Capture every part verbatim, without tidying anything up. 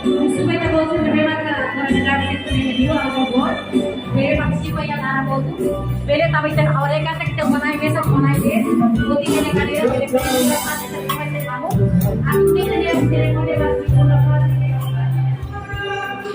Husu ba ita-boot sira ne'ebé maka komunidade sira ne'e dio, a favór, bele partisipa iha laran hotu. Bele tau ba ita-nia oreha katak ita manai mesak, manai mesak. Botin iha kadeira, bele, bele, bele, bele, bele, bele, bele. Atu nia, nia, nia, nia, nia, nia, nia, nia, nia.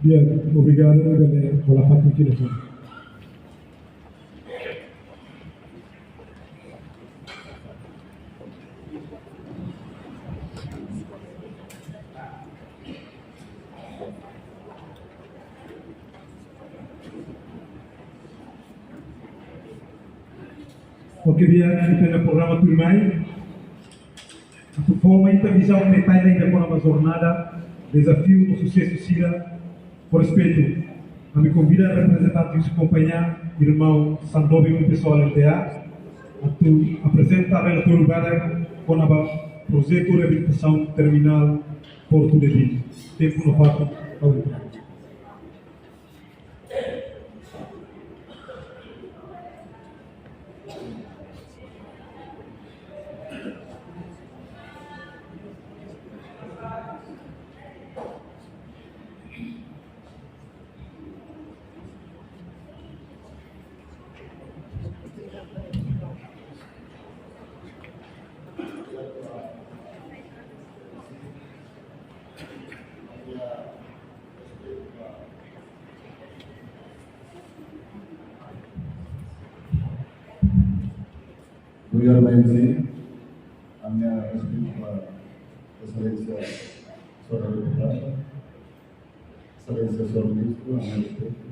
Di'ak, obrigadu, bele hola fatin fila fali. Oke, di'ak, ita-nia programa tuirmai. Atu fó mai ita-nia vizaun detalle ida kona-ba jornada, dezafiu no susesu sira. Ho respeitu, ami konvida reprezentante husi kompañia, irmaun Sandobe Unipessoal Lta, atu aprezenta relatóriu badak kona-ba projetu reabilitasaun terminál Porto de Dili. Tempu no fatin, obrigadu. Obrigadu, Maia José. Ami-nia respeitu ba Exelénsia Señora Deputada, Exelénsia Señór Ministru, ami-nia respeitu,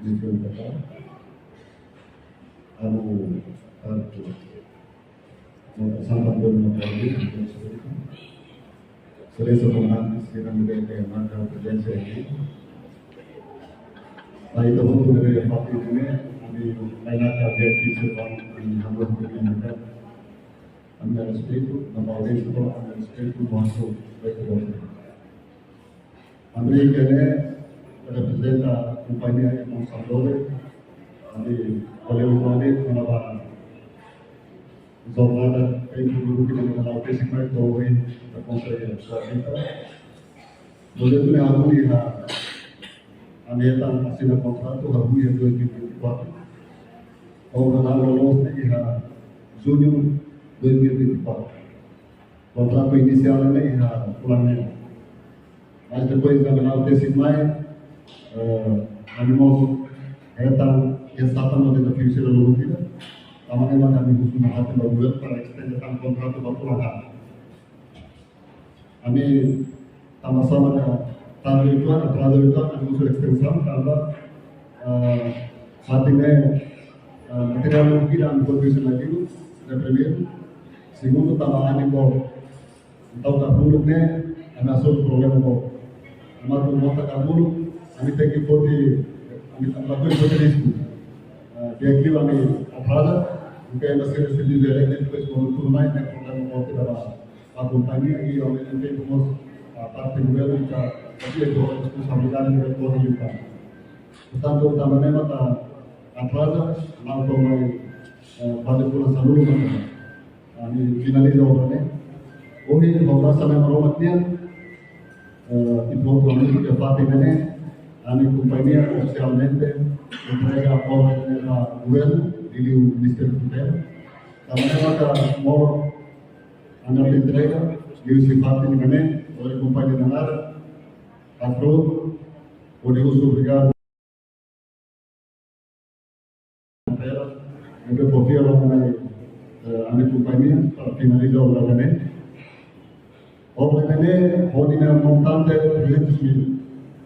Ministru Deputada. Anu, anu, Santo António Macaulay, ami-nia respeitu. Exelénsia Komandante, sira ne'ebé ke marka prezensa iha ne'e. Ba ita hotu ne'ebé fatin ne'e, ami mai nata dia kisi bang, ami hamba hotu ne'e. Ami-nia respeitu, no ba audiénsia, ami-nia respeitu, mós respeitu. Ami iha ne'e reprezenta kompañia irmaun Sandobe, ami ko'alia uitoan kona-ba jornada tempu dulu kita mengenal basic mai to'o ohin ita konsege sua kita. Projetu ne'e hahú iha, ami hetan asina kontratu hahú iha dois mil e vinte e quatro. Obra la'o loloos ne'e iha Juñu dois mil e vinte e quatro. Kontratu inisiál ne'e iha fulan neen. Mas depois de Avenal Tesik mai, eh, ami mós hetan, hetan no dezafiu sira loloos ida. Tanba ne'e mak ami husu nafatin ba governu para estende tan kontratu ba fulan haat. Ami tanba sá mak atraza uitoan, atraza uitoan, ami husu estensaun, tanba, eh, fatin ne'e, eh, materiál loloos ida ami kontribui lagi, ne'e primeiru. Segundu, tanba ami boot. Entaun, ka públiku ne'e, ami asur problema boot. Ami atu monta ka públiku, ami tenke foti, ami, ami lakohi foti risku. Eh, di'ak liu ami atraza, entaun ami sei resebe diretu, depois kuandu tuur mai, ne'e problema boot ida ba, ba kompañia, i ao mesmo tempo mós, ah, parte governu, ka, ka, responsabilidade governu, governu. Portantu, tanba ne'e mak atraza, entaun mai, eh, bele fó saúde, mas ami finaliza obra ne'e. Ohin, obra same maromak nian, eh, i prontu ami ke fatin ne'e, ami kompañia ofisialmente entrega obra ne'e ba governu, liuliu Ministériu Tutela. Tanba ne'e mak mós ami entrega, liuhusi fatin ne'e, ohin kompañia nia naran, afro, hodi husu obrigadu. Ne'ebé fó fiar ba ami, eh, ami kompañia para finaliza obra ne'e. Obra ne'e ho nia montante trezentos mil.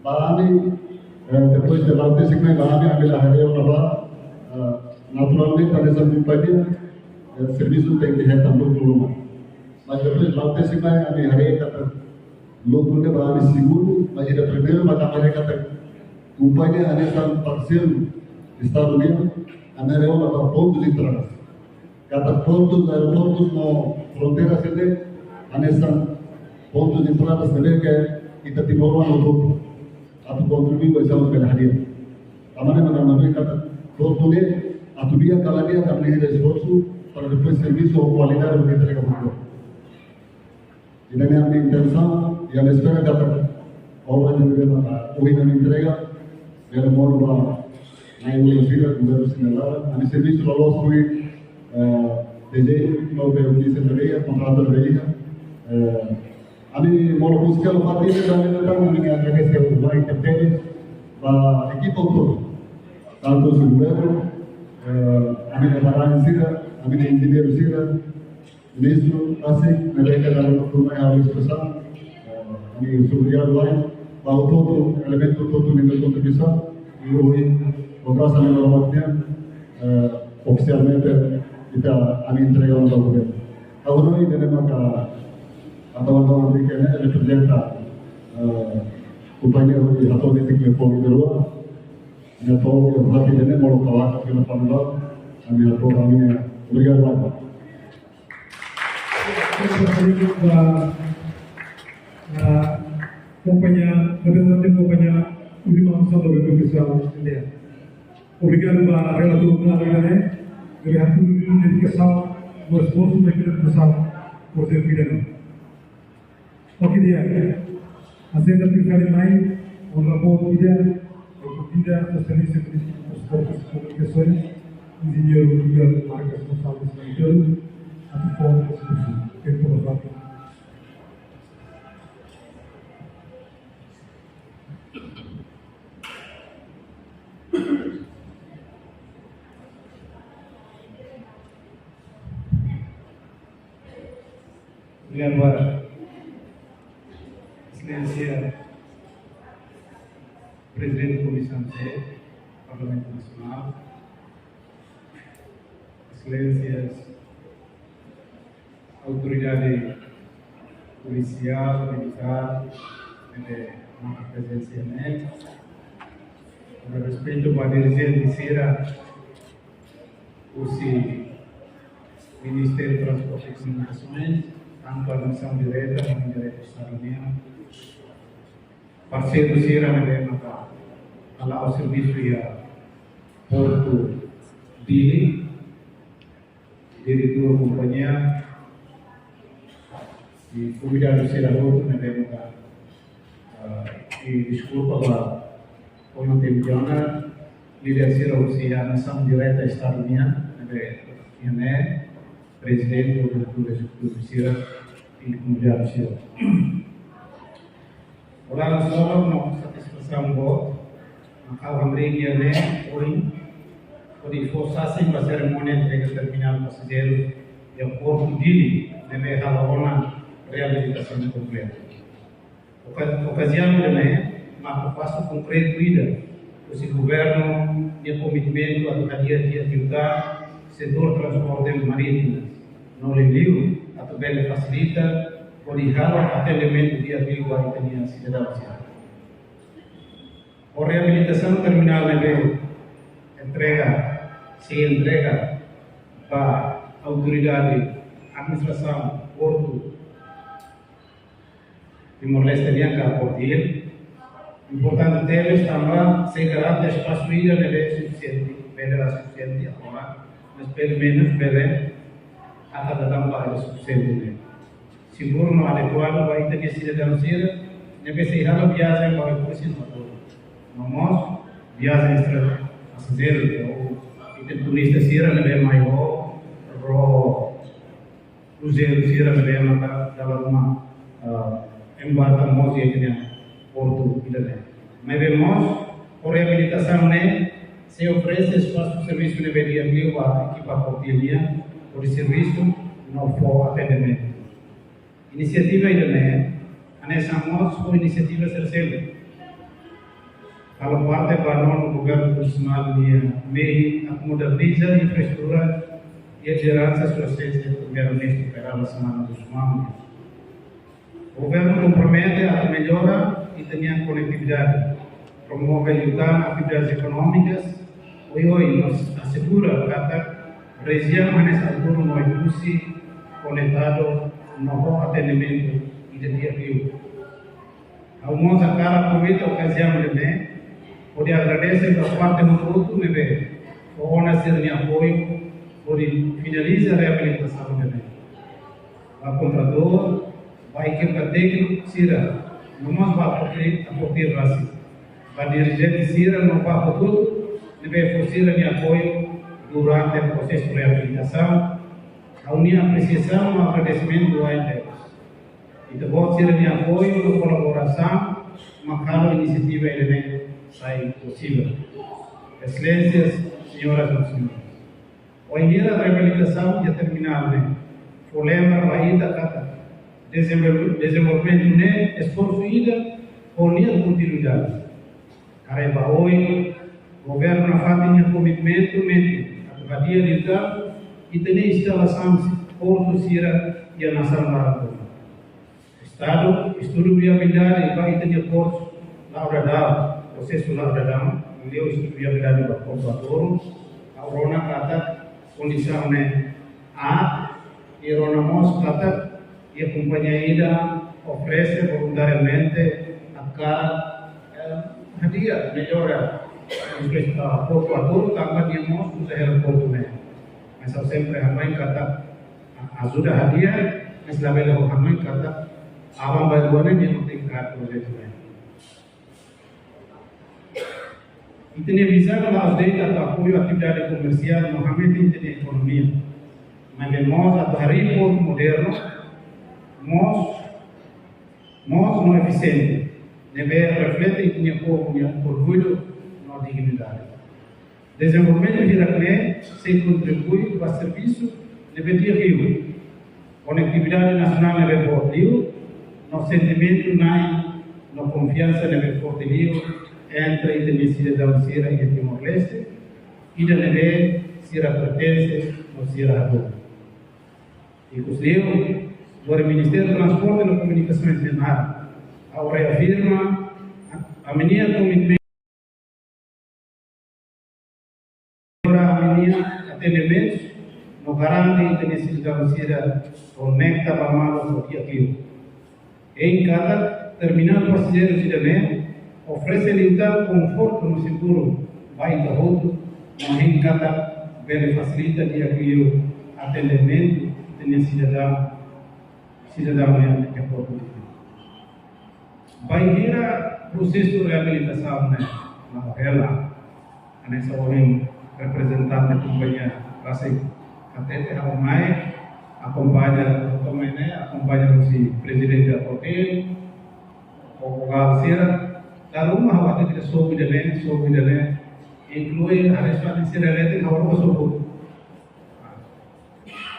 Ba ami, eh, depois de Avenal Tesik mai ba ami, ami la haree ona ba, eh, naturalmente, hanesan kompañia, eh, servisu tenke hetan lukru ruma. Mas depois Avenal Tesik mai, ami haree katak lukru ne'e ba ami segundu, mas ida primeiru mak ami haree katak kompañia hanesan parseiru Estadu nian, ami haree ona ba pontus de entrada. Katak portus, aeroportus no fronteira sira hanesan pontus de entrada ne'ebé ke ita timoroan hotu atu kontribui ba ita-nia hadi'a. Tanba ne'e mak ami hanoin katak portu ne'e atu di'ak ka la di'ak, ami halo esforsu para depois servisu ho kualidade hodi entrega ba povu. Ida-ne'e ami-nia intensaun, i ami espera katak obra ne'ebé mak ohin ami entrega, bele moru ba na'in-ulun sira, governu sira laran, ami servisu loloos ho, eh, D J, no B O T sira, kontratu sira, eh, ami mós buska lo fatin ne'e, ami ne'e tan, ami agradese ba interpelante, ba ekipa hotu, tantu husi governu, eh, ami-nia barani sira, ami-nia enjeñeiru sira, Ministru, asik, ne'ebé ke dalam waktu mai harus pesan, eh, ami husu obrigadu ba hotu-hotu, elementu hotu-hotu nia kontribuisaun, i ohin, kontratu ne'e ba waktu, eh, ofisialmente, ita ami entrega ona ba governu. Ha'u hanoin ida-ne'e maka, atu atu ami ke ne'e reprezenta, eh, kompañia hodi hato'o netik liafuan ida-rua, ne'e to'o, eh, hati ida-ne'e molok kawak, kena panulak, ami hato'o ami ne'e, obrigadu ba. Ba, ah, kompañia, reprezentante kompañia, última opsaun do Banku Sosiál, obrigadu ba relatóriu ne'e, ne'ebé hatudu dedikasaun, no esforsu ba implementasaun, por ser cuidado. Oke, di'ak. Asenta tirfali mai, onra boot ida, oportunidade, Sosialista Polítiku, Transportes e Comunicações, Enjeñeiru Miguel Marques Gonçalves Monteiro, atu fó diskursu, tempu ba fatin. Obrigadu, Exelénsia Prezidente Komisaun C, Parlamentu Nasionál, Exelénsias, autoridade polisiál, militár, ne'ebé marka prezensa ne'e. Ho respeitu ba dirijente sira, husi Ministériu Transporte e Comunicações, tantu administrasaun direta, kuandu direta Estadu nian. Parseiru sira ne'ebé maka hala'o servisu iha Portu Dili, diretór kompañia, i konvidadu sira hotu ne'ebé maka, ah, i deskulpa ba ohin tempu ona, Líder sira husi administrasaun direta Estadu nian, ne'ebé iha ne'e, prezidente, governadór, ezekutivu sira, i komunidade sira. Olá, pessoal, no satisfasaun boot, mak ha'u hamriik iha ne'e, ohin, hodi fó sasin ba serimónia entrega terminál pasajeiru iha Portu Dili, ne'ebé halo ona reabilitasaun kompleta. Oka-, okaziaun ida-ne'e, maka pasu konkretu ida, husi governu nia komitmentu atu hadi'a di'ak liután setór transporte marítimu, no liuliu atu bele fasilita, hodi halo atendimentu di'ak liu ba ita-nia sidadaun sira. Ho reabilitasaun terminál ne'ebé entrega, sei entrega ba autoridade administrasaun portu Timor-Leste nian ka Portu Dili. Importante tebes tanba sei garante espasu ida ne'ebé sufisiente, bele la sufisiente agora, mas pelumenus bele atu dadaun ba sufisiente ne'e. Seguru no adekuadu ba ita-nia sidadaun sira ne'ebé sei halo viajen ba Oekusi no Batoru. No mós viajen extra pasajeiru, ou ita turista sira ne'ebé mai ho, ho kruzeiru sira ne'ebé maka dala ruma, ah, embarka mós iha ita-nia portu ida-ne'e. Maibé mós, ho reabilitasaun ne'e, sei oferese espasu servisu ne'ebé di'ak liu ba ekipa Portu Dili nian, hodi servisu no fó atendimentu. Inisiativa ida-ne'e, hanesan mós ho inisiativa sira seluk, halo parte ba nonu governu konstitusionál nia mehi atu moderniza infraestrutura iha lideransa sua exelénsia Primeiru-Ministru Kay Rala Xanana Gusmão. Governu kompromete atu mellora ita-nia konetividade, promove liután atividades ekonómikas, oioin no asegura katak rejiaun hanesan Batoru no Oekusi konektadu no ho atendimentu ida di'ak liu. Ha'u mós hakarak aproveita okaziaun ida-ne'e, hodi agradese ba parte hotu-hotu ne'ebé fó ona sira-nia apoiu, hodi finaliza reabilitasaun ida-ne'e. Ba kontradór, ba ekipa tékniku sira, no mós ba aporteir, aporteir rasik. Ba dirijente sira, no ba hotu-hotu ne'ebé fó sira-nia apoiu durante prosesu reabilitasaun. Ha'u-nia apresiasaun no agradesimentu uain tebes. Ita-boot sira-nia apoiu no kolaborasaun mak halo inisiativa ida-ne'e sai posivel. Exelénsias, señoras no señores, wainhira reabilitasaun iha terminál ne'e fó lembra ba ita katak dezenvol-, dezenvolvimentu ne'e esforsu ida ho nia kontinuidade. Haree ba oin, governu nafatin nia komitmentu metin atu hadi'a liután ita-nia instalasaun portu sira iha nasaun laran tomak. Estadu estudu viabilidade ba ita-nia portu la'o daudaun, prosesu la'o daudaun, liu estudu viabilidade ba Portu Batoru, ha'u rona katak kondisaun ne'e aat, i rona mós katak iha kompañia ida oferese voluntariamente hakarak, eh, hadi'a, mellora, eh, Portu Batoru, tanba nia mós uza hela portu ne'e. Mas ha'u sempre hanoin katak ajuda hadi'a, mas labele hanoin katak aban-bainrua ne'e nia tenke halo projetu ne'e. Ita-nia vizaun la'ós de'it atu apoiu atividade komersiál no hametin ita-nia ekonomia, maibé mós atu harii portu modernu, moos, moos no efisiente, ne'ebé reflete ita-nia povu nia orgullu no dignidade. Dezenvolvimentu hirak-ne'e sei kontribui ba servisu ne'ebé di'ak liu, konetividade nasionál ne'ebé boot liu, no sentimentu na'in no konfiansa ne'ebé forte liu entre ita-nia sidadaun sira iha Timor-Leste, ida ne'ebé sira pertense no sira hadomi. Ikusliu, husi Ministériu Transporte no Komunikasaun Nasionál, ha'u reafirma ami-nia komitmentu para ami-nia atendimentu no garante ita-nia sidadaun sira konekta ba malu ho di'ak liu. Hein katak terminál pasajeiru ida-ne'e oferese liután konfortu no seguru ba ita hotu, no hein katak bele fasilita di'ak liu atendimentu ita-nia sidadaun, sidadaun iha portu. Bainhira prosesu reabilitasaun ne'e la'o hela, Hanesan ohin reprezentante kompañia rasik hatete, ha'u mai akompaña, ha'u mai ne'e akompaña husi prezidente APORTIL, ho vogál sira, dala ruma ha'u hatete katak sobu ida-ne'e, sobu ida-ne'e, inklui haree sira leten ha'u ruma sobu.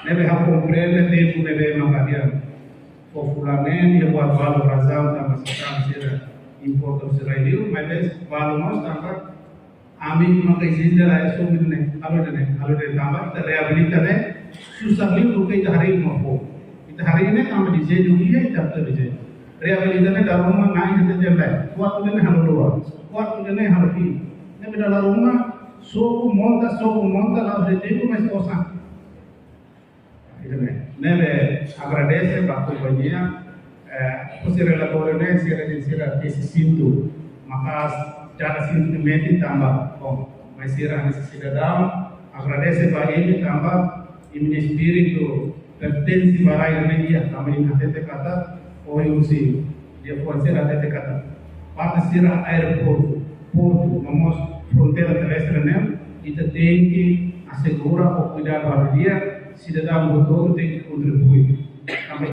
Ne'ebé ha'u komprende tempu ne'ebé mak hadi'a. Fó fulan neen, iha buat balu razaun tanba sasán sira importa sira liu, maibé balu mós tanba ami maka izin dala iha sobu ne'e, halo ne'e, halo ne'e tanba ita reabilita ne'e susar liu duké ita harii uma foun. Ita harii ne'e tanba dezeju iha, ita atu dezeju. Reabilita ne'e dala ruma na'in hatete de'it. Kuartu ne'e halo dua, kuartu ne'e halo tiga. Ne'ebé dala ruma sobu monta, sobu monta, la'ós de'it tempu, mais osan. Ne'ebé agradese ba kompañia, eh, husi relatóriu ne'e sira, sira tesi sintu, maka'as dada sintu ne'e metin tanba, bom, mais sira hanesan sidadaun, agradese ba imi tanba imi-nia espíritu pertense ba rai ne'e iha, tanba imi hatete katak, ohin husi liafuan sira hatete katak, parte sira aeroportu, portu, no mós fronteira terrestre ne'e, ita tenke asegura ho kuidadu ba di'ak, sidadaun hotu-hotu tenke kontribui. Tanba,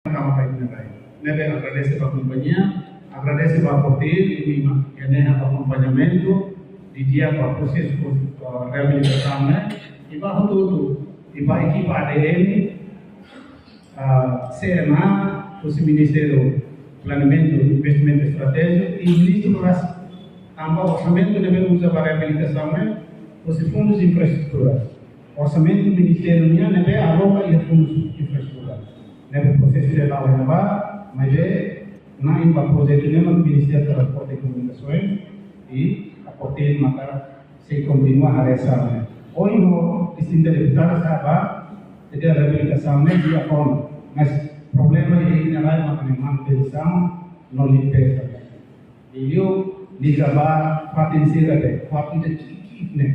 tanba ba ita-nia rai. Ne'ebé agradese ba kompañia, agradese ba APORTIL, imi mak hanehan akompañamentu didi'ak ba prosesu, eh, reabilitasaun ne'e, i ba hotu-hotu, i ba ekipa A D M, ah, C N A, husi Ministériu Planeamentu, Investimentu Estratéjiku, i ministru rasik. Tanba orsamentu ne'ebé uza ba reabilitasaun ne'e husi Fundu Infraestrutura. Orsamentu ministériu nian ne'ebé aloka iha Fundu Infraestrutura. Ne'ebé prosesu ne'e la'o iha ne'ebá, maibé na'in ba projetu ne'e mak Ministériu Transporte i Komunikasoens, i APORTIL maka sei kontinua haree sira-ne'e. Ohin ho distinta deputada sa'e ba, jadi reabilitasaun ne'e di'ak ona. Mais problema iha ita-nia rai maka ne'e manutensaun no limpeza. Liuliu liga ba fatin sira be, fatin de kiki ne.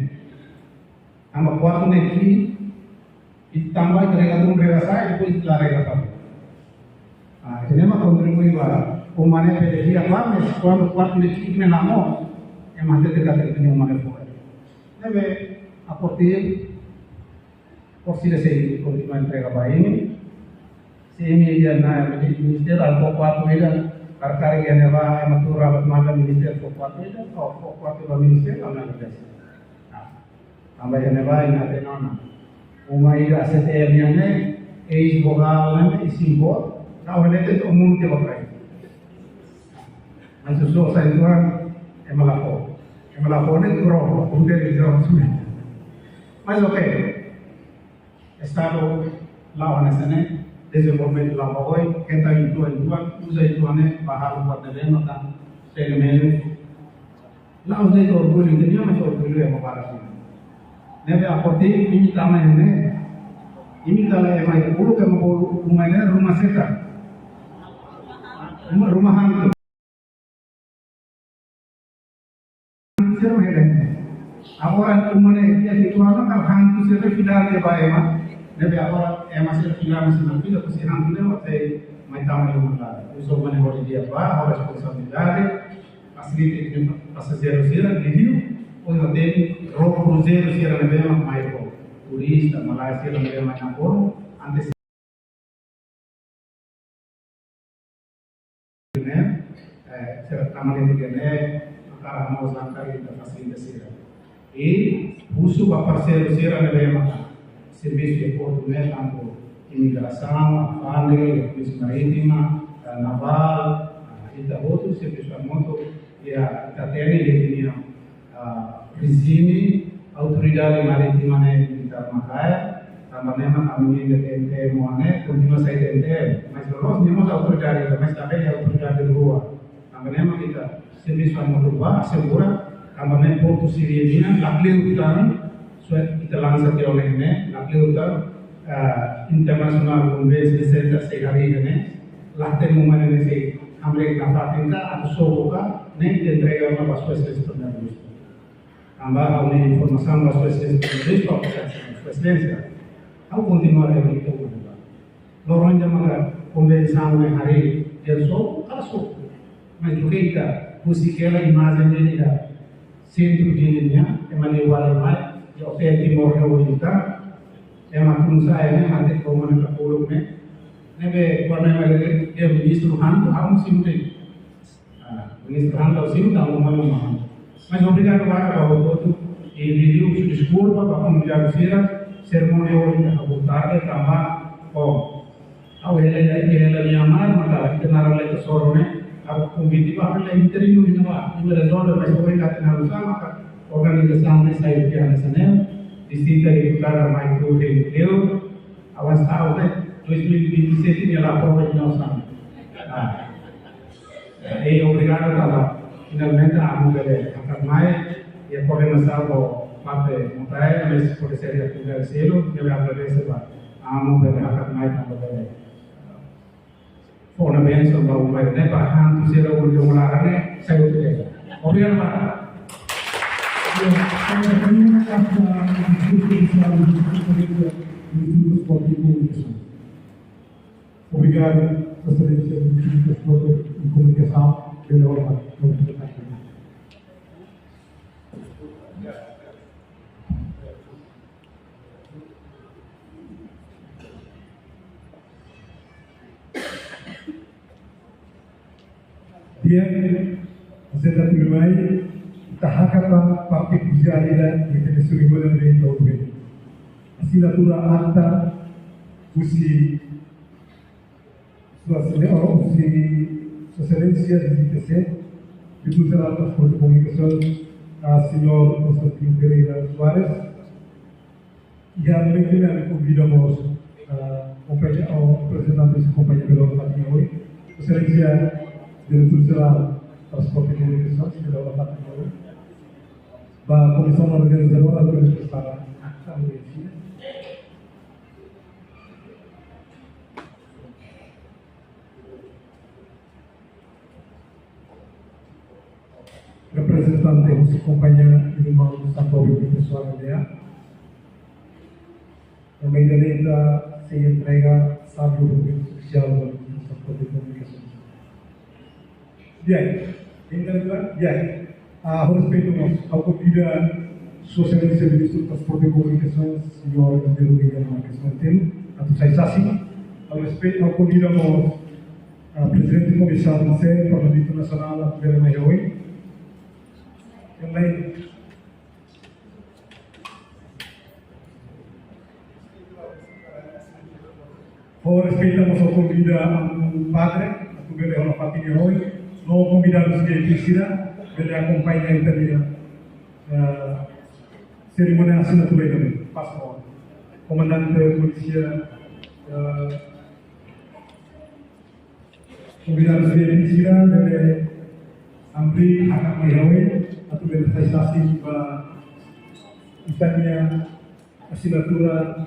Tanba kuartu ne'e ki'ik, ita tanba ita rega tun rega sa'e, depois ita la rega fali. Ah, ita-nia ema kontribui ba uma ne'e bele di'ak, mas kuandu kuartu ne'e ki'ik ne'e la moos, ema hatete katak ita-nia uma ne'e fo'er. Ne'ebé APORTIL, orsida sei kontinua entrega ba imi. Se imi iha ona ministériu, fó kuartu ida, karik iha ne'ebá, ema tuur ba manda ministériu fó kuartu ida, fó, fó kuartu ba ministériu, la nada di'ak. Nah, tanba iha ne'ebá, iha ne'ebá, uma ida A C T L nian ne'e, eis-vogál ne'e, i simbol, na hora ne'e to'o mundu ba rai. Mas susar sai tuan, ema la fó. Ema la fó ne'e tuur, um televisão, mas ok. Estadu la'o hanesan ne'e, dezenvolvimentu la'o ba oin, hetan uitoan, uitoan, uza uitoan ne'e ba halo buat ne'ebé maka, pelo menos, la'ós de'it orgullu ita-nian, mas orgullu ema barak nian. Ne'ebé APORTIL, imi tama iha ne'e, imi tama iha ne'e, uluk ema bolu uma ne'e ruma seta. Ruma, ruma hantu. Sira mai dai. Agora uma ne'e di'ak uitoan, kala hantu sira fila de'it ba ema. Ne'ebé agora ema sira fila, mas não fila, husi hantu ne'e, até mai tama iha uma ne'e. Husu uma ne'e hodi di'ak ba, ho responsabilidade. Fasilita ita-nia pasajeiru sira, liuliu, ohin hatene, ró kruzeiru sira ne'ebé mak mai ho turista, malae sira ne'ebé mak mai nakonu, antes ne'e, eh, sira tama de'it ne'e, maka ha'u mós hakarak ita fasilita sira. I husu ba parseiru sira ne'ebé maka servisu iha portu ne'e, tantu imigrasaun, alfándega, polísia marítima, eh, navál, eh, ita hotu servisu hamutuk, iha ita hatene iha ita-nia, ah, rejime autoridade marítima ne'e ita maka iha, tanba ne'e mak ami-nia T N T M ne'e kontinua sai T N T M, mas loloos nia mós autoridade, mas tanba ne'e autoridade rua. Tanba ne'e mak ita servisu hamutuk ba asegura, tanba ne'e portu sira-nian lakleur tan, só ita lansa tiha ona ne'e, lakleur tan, ah, internasionál konvensi senta sei harii ne'e, la hatene uma ne'e sei hamriik nafatin ka, atu sobu ka, ne'e ita entrega ona ba Sua Exelénsia Primeiru-Ministru. Tanba ha'u-nia informasaun ba Sua Exelénsia Primeiru-Ministru, Sua Exelénsia, ha'u kontinua reabilita uma ne'e. Loron ida maka konvensaun ne'e harii, ita sobu, kala sobu. Mas duké ita Husi hela imajen ne'e iha sentru Dili nian, ema ne'e wali mai, iha OTL Timor ne'e ohin ita, ema tun-sa'e ne'e, mate koma ne'e kapuluk ne'e, ne'ebé kuandu ema dehan, "Ministru han, ha'u simu de'it." Ah, ministru han, ha'u simu, tanba uma-uma. Mas obrigadu barak ba hotu-hotu, i, i, i deskulpa ba komunidade sira, serimónia ohin ita hahú tarde, tanba, oh, ha'u hela, hela, hela Myanmar, maka ita naran Letesoru ne'e, ha'u konvite ba hela interinu iha ne'ebá, ita rezolve, mas ohin ita naran sama, ka organizasaun ne'e sai tiha hanesan ne'e, distinta deputada mai tuur iha Dili, avansa ha'u ne'e, dois mil e vinte e sete nia la aprova iha ne'e. Ah. I obrigadu tanba finalmente amu bele hakat mai, i koordenasaun ho parte Montaia, mas pode ser atividade seluk, bele agradese ba amu bele hakat mai tanba bele fó ona bensaun ba uma ne'e, para han tuir sira uluk laran ne'e, sai hotu de'it. Obrigadu barak. Obrigadu, Exelénsia Ministru Desportu i Komunikasaun, bele hormat. Di'ak, agenda tuirmai, ita hakat ba parte krusiál ida, ita-nia serimónia ne'e ita hotu bele. Asinatura akta, husi Sua Exelénsia, oh, husi Sua Exelénsia D G T C, Diretór Jerál Transporte e Komunikasaun, ah, señór Constantino Pereira Soares. I igualmente ami konvida mós, ah, kompañia, oh, reprezentante husi kompañia bele fatin ohin. Sua Exelénsia Diretór Jerál Transporte e Komunikasaun, bele fatin ohin. Ba komisaun organizadora, bele prepara akta, bele asina. Reprezentante husi kompañia irmaun Santo Benito Soares Lea. Também da lei da sei entrega sabe o documento oficial da Ministra Transporte e Komunikasaun. Di'ak, ainda di'ak, ah, ho respeitu mós, ha'u konvida Sua Exelénsia Ministru Transporte e Komunikasaun, señór Engenheiru Miguel Marques Martelo, atu sai sasin. Ho respeitu, ha'u konvida mós, ah, Prezidente Komisaun C, Parlamentu Nasionál, atu bele mai ohin. Também ho respeitu mós ha'u konvida amu padre, atu bele hola fatin ohin, no konvidadus V I P sira, bele akompaña ita-nia, eh, serimónia asinatura ida-ne'e, pasa. Komandante polísia, eh, konvidadus V I P sira bele hamriik hakat mai ohin, atu bele sai sasin ba ita-nia asinatura,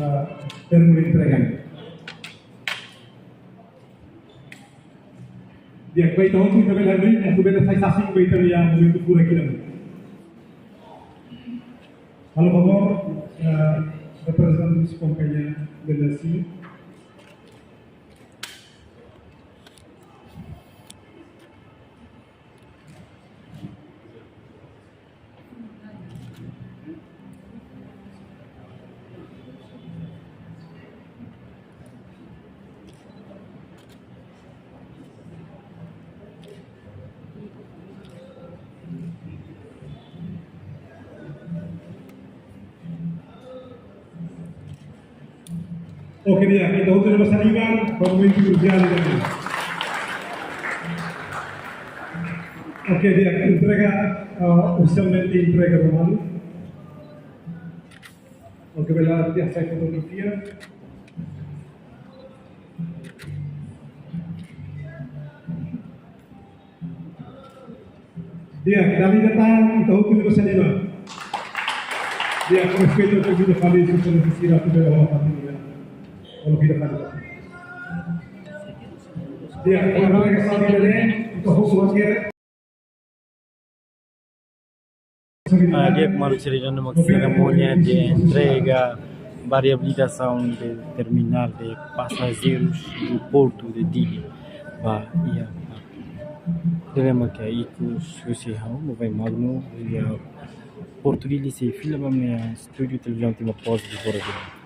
ah, termu de entrega. Di'ak, ba ita hotu ita bele hamriik, atu bele sai sasin ba ita-nia momentu furak ida-ne'e. Halo favór, eh, reprezentante husi kompañia bele asina. Oke, di'ak, ita hotu basa liman, ba momentu krusiál ida-ne'e. Oke, di'ak, entrega, ah, ofisialmente entrega ba malu. Oke, bele, di'ak, sai fotografia. Di'ak, dala ida tan, ita hotu basa liman. Di'ak, ho respeitu, ita konvida fali Sua Exelénsia sira atu bele hola fatin ohin. Hola vida fali. Di'ak, ho respeitu, ita hotu basa liman. Ah, di'ak, maluk sira, iha serimónia de entrega ba reabilitasaun de terminál de pasajeirus do portu de Dili. Ba, iha. Dilema ke ikus husi ha'u, Novai Magno, iha Portu Dili, sei fila ba ami-nia estúdiu televizaun Timor Post di Bora Dili.